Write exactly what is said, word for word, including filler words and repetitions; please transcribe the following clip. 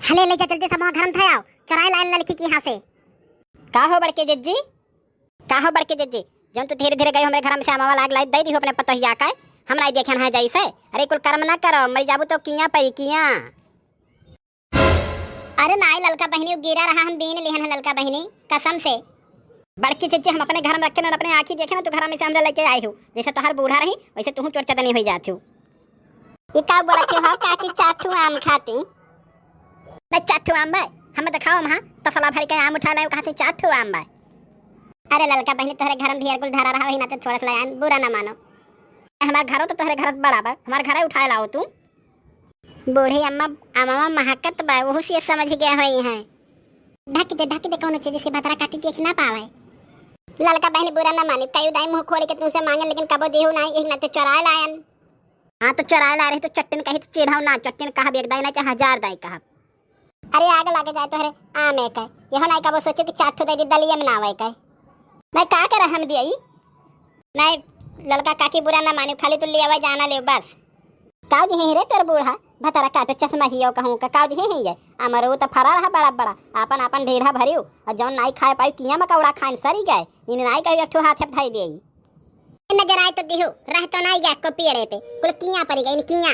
हले ले जा जल्दी से, अमवा घर में थे आओ, चोराए लायन लड़की के यहाँ से। का हो बड़के जिज्जी, का हो बड़के जिज्जी, जौन तू धीरे धीरे गई हमरे घर में से अमवा लाग लाई दे दी हो अपने पतोहिया का, हम नहीं देखन है जैसे। अरे कुल कर्म ना करो, मर जाबू तो किया परी किया। अरे नाई ललका बहिनी, उ गिरा रहा, हम बीन लिहन है ललका बहिनी, कसम से। बड़की जिज्जी, हम अपने घर में रखे ना, अपने आँखी देखे ना, तू घर में से हमरा लेके आए हो। जैसे तोहर बूढ़ा रही, वैसे तू चोर चतनी हो जाती हो। ई का बोलत हो काकी, चार ठो आम खाती? नहीं, चार ठो आम बा, हम दिखाओ, हम तसला भर के आम उठा लाए, कहती चार ठो आम बा। अरे ललका बहिनी, तोहरे घर में ढेर कुल धरा रहा, वही नाते थोड़ा सा लायन, बुरा ना मानो। हमार घरो तो तोहरे घर बड़ा बा, हमार घरे उठाए लाओ तू। बूढ़ी अम्मा, अम्मा महकत बा, वहू से समझ गया होई है। ढक दे, ढक दे, कौनो चीज से भतरा काटी देख ना पावे। ललका बहिनी बुरा ना मानी, कई दाई मुँह खोल के तुमसे मांगे, लेकिन कबो देहू नहीं, एक नाते चोराए लायन। हाँ तो चोराए ला रही तो चट्टन कही तो चिढ़ाओ ना, चट्टन कहा एक दाई ना चाहे हजार दाई कहा। अरे आग लागे जाए तोहरे आमे के। यहो नाई कबो सोचो कि चार ठो दे दी दलिया में ना आवे के। मैं का करे हम दियई? नहीं, ललका काकी बुरा ना मानी, खाली तू ले आवे जाना ले बस। काव दिहे रे तोर बूढ़ा, भतरा काटे चश्मा हियो कहूँ का, काव दिहे है ये? अमरूद तो फरा रहा बड़ा बड़ा, आपन आपन ढेढ़ा भरियो, और जौन नाई खाए पाई किया मकौड़ा खाइन सरी गए, इन नाई कही एक ठो हाथ है धाई देई। नजर आए तो दिहु, रह तो नाई गया को पेड़े पे, कुल किया पड़ी गई किया।